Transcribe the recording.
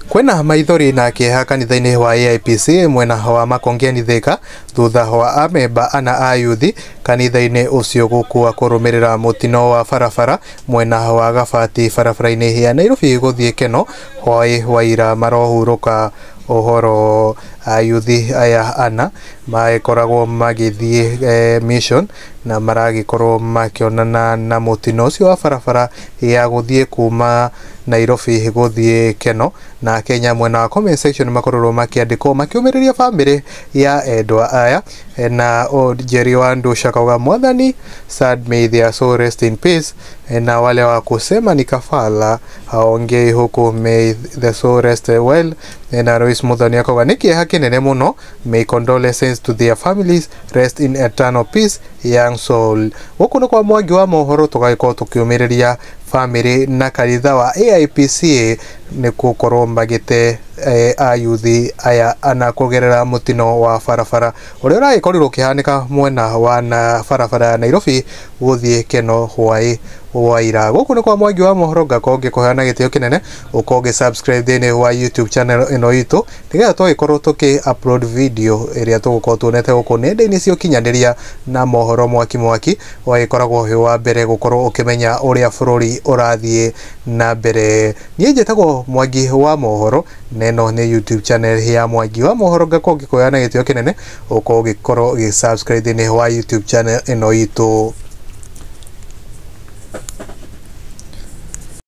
Kwĩna maithori na kĩeha kanitha-inĩ wa AIPC mwena wa Makongeni Thika thutha wa amemba ana a yuthi kanitha-inĩ ũcio gũkua kũrũmĩrĩra mũtino wa barabara mwena wa Gabati barabara-inĩ ya Nairobi gũthiĩ Keno hwaĩ wa ira marohurũka ũhoro. Ayuthi aya ana magĩkoragwo magĩthiĩ mission na maragĩkorwo makĩonana na mũtino ũcio wa barabara ya gũthiĩ kuma Nairobi gũthiĩ Keno. Na Kenya mwena wa comment section makorirwo makĩandĩkwo makĩũmĩrĩria bamĩrĩ ya endwa aya, na Jerry wa Ndusha akauga mwathani sad, may their soul rest in peace, na wale wa kusema ni kafala haongei huku, may the soul rest well. Na Lois Muthoni akauga nĩ kĩeha kĩnene mũno, may condolences to their families, rest in eternal peace young soul. Gũkũ nĩ kwa Mwangi wa mohoro, tũgagĩkorwo tũkĩũmĩrĩria bamĩrĩ na kanitha wa AIPC nĩ gũkorwo magĩte ayuthi aya ana kũgerera mũtino wa barabara ũrĩa ũragĩkorirwo ũkĩhanĩka mwena wa na barabara ya Nairobi gũthiĩ Keno hwaĩ wa ira. Gũkũ nĩ kwa Mwangi wa mohoro, ngakorwo ngĩkũhea na gĩtĩo kĩnene ũkorwo ũgĩ subscribe thĩinĩ wa YouTube channel ĩno itũ nĩgetha twagĩkorwo tũkĩ upload video ĩrĩa tũgũkorwo tuonete gũkũ nenda-inĩ cia ũkinyanĩria na mohoro mwaki mwaki, ũgagĩkoragwo wĩ wa mbere gũkorwo ũkĩmenya ũrĩa bũrũri ũrathiĩ na mbere. Niĩ njĩtagwo Mwangi wa mohoro na ĩno nĩ YouTube channel ya Mwangi wa mohoro, ngakorwo ngĩkũhea na gĩtĩo kĩnene ũkorwo ũgĩkorwo ũgĩ subscribe thĩinĩ wa YouTube channel ĩno itũ.